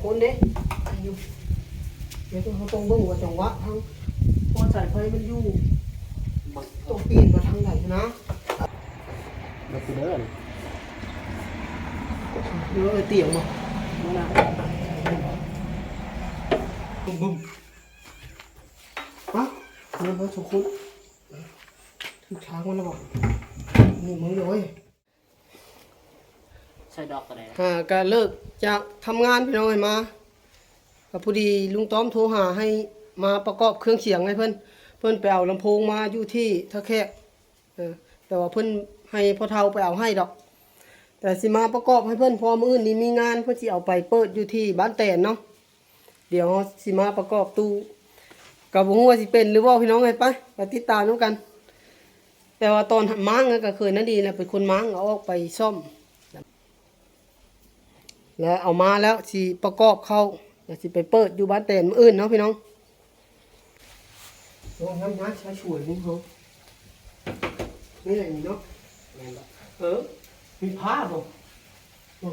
ຄົນເດ້ ຢູ່ ດຽວເຮົາຕ້ອງເບິ່ງວ່າຈັງຫວະທາງ ເພາະສາຍໄຟມັນຢູ່ ຕ້ອງປ່ຽນວ່າທາງໃດນະ. ມັນຄືເດີ ເອີ ຕຽງບໍ່ ນັ້ນນະ ບຶ້ມ ຮະ ເດີ ເດີ ທຸກຄົນ ຖືກທາງມັນແລ້ວບໍ່ ນີ້ ມຶງເດີເວີຍ. ໃສ່ດອກກໍໄດ້ ອ່າ ກະເລີກຈາກທຳງານພີ່ນ້ອງເອີຍ ມາ ກໍພໍດີລຸງຕ້ອມໂທຫາໃຫ້ມາປະກອບເຄື່ອງສຽງໃຫ້ເພິ່ນ ເພິ່ນໄປເອົາລຳໂພງມາຢູ່ທີ່ທ່າແຂກ ເອີ ແຕ່ວ່າເພິ່ນໃຫ້ພໍ່ເຖົ້າໄປເອົາໃຫ້ດອກ ແຕ່ຊິມາປະກອບໃຫ້ເພິ່ນ ເພາະມື້ອື່ນນີ້ມີງານ ເພິ່ນຊິເອົາໄປເປີດຢູ່ທີ່ບ້ານແຕນເນາະ. ດຽວເຮົາຊິມາປະກອບຕູ້ ກໍບໍ່ຮູ້ວ່າຊິເປັນຫຼືບໍ່ພີ່ນ້ອງເອີຍ ໄປ ໄປຕິດຕາມນຳກັນ. ແຕ່ວ່າຕອນມ້າງກໍຄືນາດີແຫຼະເປັນຄົນມ້າງ ເອົາອອກໄປສ້ອມ ແລ້ວເອົາມາແລ້ວຊິປະກອບເຂົ້າ ແລ້ວຊິໄປເປີດຢູ່ບ້ານແຕນມື້ອື່ນເນາະພີ່ນ້ອງ. ໂອ້ ງາມໆ ສວຍໆ ນີ້ເຮົາ ນີ້ແຫຼະນີ້ເນາະ ແມ່ນບໍ່? ເອີ ມີຜ້າບໍ່? ເອີ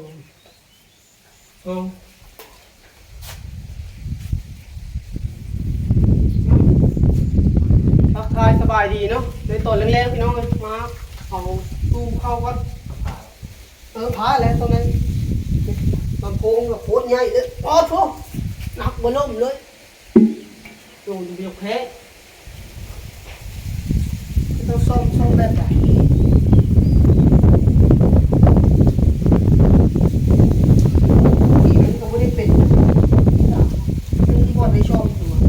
ເອີ ທັກທາຍສະບາຍດີເນາະ ໃນຕອນແລງໆ ພີ່ນ້ອງເອີຍ ມາເອົາຕູ້ເຂົ້າກ່ອນ. ເອີ ຜ້າແຫຼະ ຕອນນັ້ນ ລຳໂພງກໍໂຄດໃຫຍ່ເລີຍ ປາດໂທ້ ໜັກບໍ່ລົ້ມເລີຍ. ໂດນດຽວແພ້ ເຈົ້າສ້ອມ ສ້ອມແບບໃດ? ນີ້ມັນກໍບໍ່ໄດ້ເປັນຫຍັງ ມັນບໍ່ໄດ້ສ້ອມຕົວ ມັນ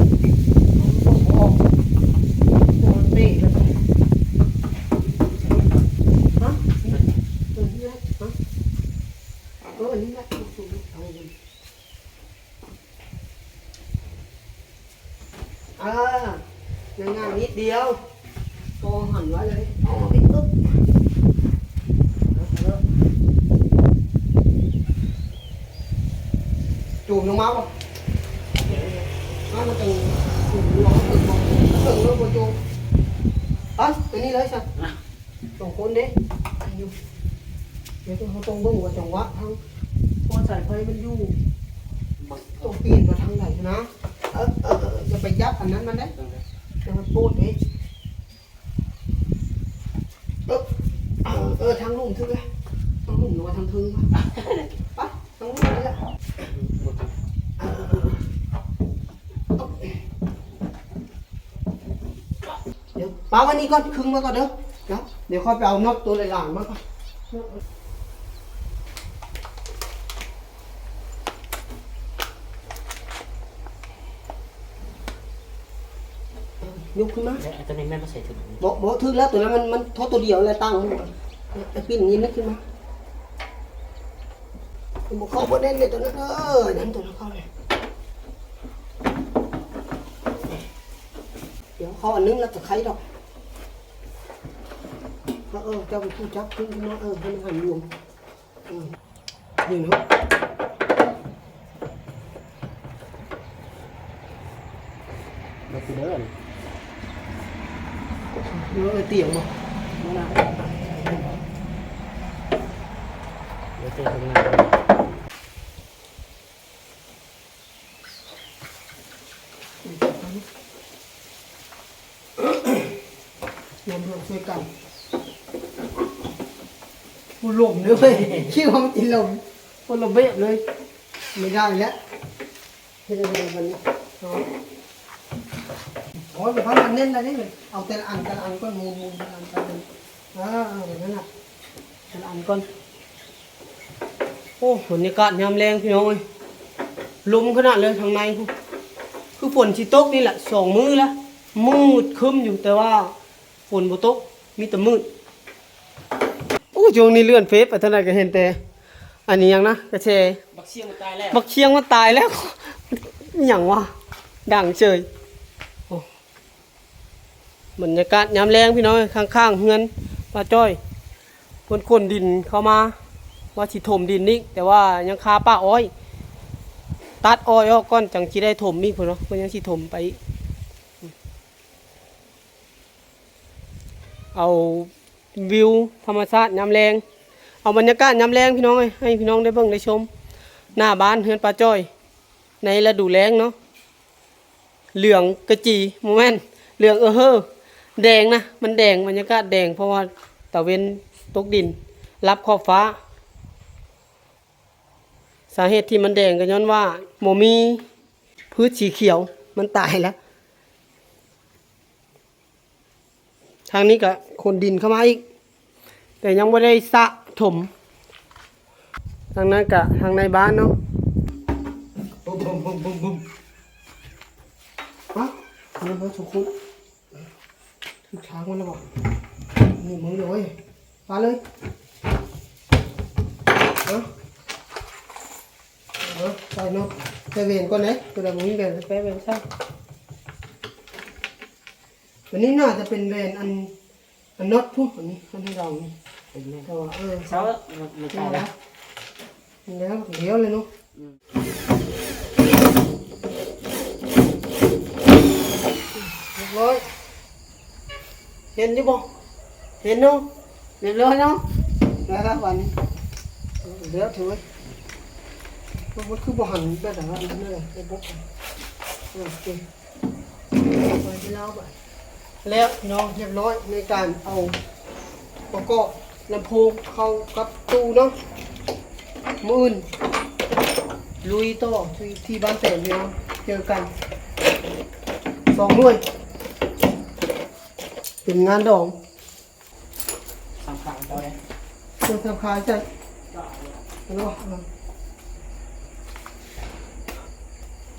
ບໍ່ອອກ ຕົວມັນເປະແລ້ວ ຮະ? ຕົວນີ້ແຫຼະ ຮະ? ເອີ ອັນນີ້ແຫຼະ ເອົາ ອ່າ ງ່າຍໆ ນິດດຽວ ກໍຫັນໄວ້ເລີຍ ເອົາມາປິດປຶບ ຈູມລົງມາບໍ່? ມັນຈັ່ງຈູມລົງມາເຖິງບໍ່? ເຖິງແລ້ວບໍ່ຈູມ ໄປ ໄປນີ້ເລີຍຊະ. ສອງຄົນເດ້ ຢູ່ ດຽວເຮົາຕ້ອງເບິ່ງວ່າຈັງຫວະທາງ ເພາະສາຍໄຟມັນຢູ່ ຕ້ອງປ່ຽນວ່າທາງໃດນະ. ເອີ ເອີ ເອີ ຢ່າໄປຈັບອັນນັ້ນມັນເດ້ ດຽວມັນໂປດເດ້. ເອີ ເອີ ເອີ ທາງລຸ່ມຖືກແລ້ວ ທາງລຸ່ມ ຫຼືວ່າທາງເທິງວະ? ໄປ ທາງລຸ່ມນີ້ແຫຼະ. ເອີ ເອີ ເອີ ເອີ ດຽວປະໄວ້ນີ້ກ່ອນ ຄຶງໄວ້ກ່ອນເດີ ດຽວ ດຽວຄ່ອຍໄປເອົານັອດໂຕຫຼາຍໆມາກ່ອນ. ຍົກຂຶ້ນມາ ແລ້ວອັນໂຕນີ້ແມ່ນບໍ່ໃສ່ຖືກ? ບໍ່ ບໍ່ຖືກແລ້ວ ໂຕນັ້ນມັນ ມັນໂທດໂຕດຽວແຫຼະ ຕ່າງໝູ່ ໄອ້ປິ່ນນີ້ ນີ້ຂຶ້ນມາ. ບໍ່ເຂົ້າບໍ່ແໜ້ນເດ້ໂຕນັ້ນ ເອີ ນັ້ນໂຕນັ້ນເຂົ້າແລ້ວ. ດຽວເຂົ້າອັນໜຶ່ງແລ້ວກໍໄຂດອກ. ເອີ ເອີ ເຈົ້າເປັນຜູ້ຈັບຂຶ້ນເນາະ ເອີ ໃຫ້ມັນຫັນລວມ ເອີ ນີ້ເນາະ. ມັນຄືເດີ ເອີ ຕຽງບໍ່? ນັ້ນນະ ດຽວເຕີມຂ້າງໃນ. ລວມໆ ຊ່ວຍກັນ ບໍ່ລົມເລີຍ ຄິດວ່າມັນຊິລົມ ຄົນລະແບບເລີຍ ໄມ່ໄດ້ແລ້ວ. ເຮັດຈັ່ງໃດບັດນີ້ເນາະ? ໂອ້ຍ ບໍ່ພາກັນແໜ້ນລະເດ້ ເອົາແຕ່ລະອັນ ແຕ່ລະອັນກ່ອນ ໝູນໆ ແຕ່ລະອັນ ແຕ່ລະອັນ ເອີ ນັ້ນລະ ແຕ່ລະອັນກ່ອນ. ໂອ້ ບັນຍາກາດຍາມແລງພີ່ນ້ອງເອີຍ ລົມຂະໜາດເລີຍທາງໃນພຸ້ນ ຄືຝົນຊິຕົກນີ້ແຫຼະ ສອງມື້ລະ ມືດຄຶ້ມຢູ່ ແຕ່ວ່າຝົນບໍ່ຕົກ ມີແຕ່ມືດ. ໂອ້ ຊ່ວງນີ້ເລື່ອນເຟສໄປທາງໃດກໍເຫັນແຕ່ ອັນນີ້ຫຍັງນະ ກະແຊ ບັກຊຽງມັນຕາຍແລ້ວ ບັກຊຽງມັນຕາຍແລ້ວ ອີຫຍັງວະ ດັງເສີຍ. ໂອ້ ບັນຍາກາດຍາມແລງພີ່ນ້ອງ ຂ້າງໆ ເຮືອນປ້າຈ້ອຍ ເພິ່ນຂົນດິນເຂົ້າມາ ວ່າຊິຖົມດິນອີກ ແຕ່ວ່າຍັງຄາປ່າອ້ອຍ ຕັດອ້ອຍອອກກ່ອນ ຈັ່ງຊິໄດ້ຖົມອີກ ເພິ່ນວ່າ ເພິ່ນຍັງຊິຖົມໄປອີກ. ເອົາວິວທຳມະຊາດຍາມແລງ ເອົາບັນຍາກາດຍາມແລງພີ່ນ້ອງເອີຍ ໃຫ້ພີ່ນ້ອງໄດ້ເບິ່ງໄດ້ຊົມ ໜ້າບ້ານເຮືອນປ້າຈ້ອຍ ໃນລະດູແລ້ງເນາະ ເຫຼືອງກະຈີ ບໍ່ແມ່ນ ເຫຼືອງເອີເຮີ ແດງນະ ມັນແດງ ບັນຍາກາດແດງ ເພາະວ່າຕາເວັນຕົກດິນ ລັບຂອບຟ້າ. ສາເຫດທີ່ມັນແດງກໍຍ້ອນວ່າບໍ່ມີພືດສີຂຽວ ມັນຕາຍແລ້ວ. ທາງນີ້ກະຂົນດິນເຂົ້າມາອີກ ແຕ່ຍັງບໍ່ໄດ້ສະຖົມ. ທາງນັ້ນກະທາງໃນບ້ານເນາະ. ປຸ້ມ ປຸ້ມ ປຸ້ມ ປຸ້ມ ປຸ້ມ. ຮະ? ນີ້ເບິ່ງສຸຂຸດ ຖືກທາງມັນແລ້ວບໍ່? ນີ້ເບິ່ງເລີຍ ປາເລີຍ. ເອົາ ເອົາ ໃສ່ເນາະ ໃສ່ແຫວນກ່ອນເດ້. ຕົວໃດບໍ່ມີແຫວນ ໃສ່ແຫວນໃສ່. ອັນນີ້ໜ້າຈະເປັນແຫວນອັນ ອັນນັອດພຸ້ນ ອັນນີ້ ອັນໃຫ້ເດົານີ້ ເປັນແມ່ນ ແຕ່ວ່າ ເອີ ເຊົາ ມັນ ມັນໃກ້ແລ້ວ ແລ້ວ ແລ້ວເລີຍເນາະ. ອືມ ຮຽບຮ້ອຍ ເຫັນຢູ່ບໍ່? ເຫັນເນາະ ຮຽບຮ້ອຍເນາະ. ແລ້ວລະ ບາດນີ້ ແລ້ວເທີຍ ມັນ ມັນຄືບໍ່ຫັນແບບນັ້ນ ເອີ ໂອເຄ. ແລ້ວພີ່ນ້ອງ ຮຽບຮ້ອຍໃນການເອົາປະກອບລຳໂພງເຂົ້າກັບຕູ້ເນາະ. ມື້ອື່ນລຸຍຕໍ່ທີ່ ທີ່ບ້ານແຕນພີ່ນ້ອງ ເຈີກັນສອງໜ່ວຍ ເປັນງານດອງ. ສຳຄັນເຈົ້າເດ້ ເອີ ສຳຄັນເຈົ້າເນາະ.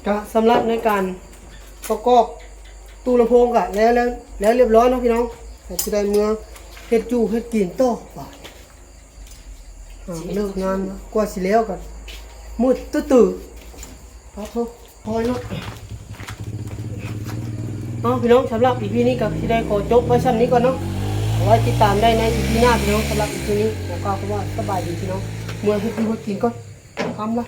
ກະສຳລັບໃນການປະກອບຕູ້ລຳໂພງກະແລ້ວ ແລ້ວ ແລ້ວຮຽບຮ້ອຍເນາະພີ່ນ້ອງ ກະຊິໄດ້ເມືອເຮັດຢູ່ເຮັດກິນຕໍ່. ບາດ ອ່າ ເລີກງານ ກວ່າຊິແລ້ວກະມືດຕື້ໆ ປາໂທ. ເອົາພີ່ນ້ອງ ສຳລັບອີພີນີ້ກໍຊິໄດ້ຂໍຈົບໄວ້ຊ່ຳນີ້ກ່ອນເນາະ. ເອົາໄວ້ຕິດຕາມໄດ້ໃນອີພີໜ້າພີ່ນ້ອງ. ສຳລັບອີພີນີ້ ຂໍກ່າວຄຳວ່າສະບາຍດີພີ່ນ້ອງ. ເມືອເຮັດຢູ່ເຮັດກິນກ່ອນ ຄ່ຳລະ.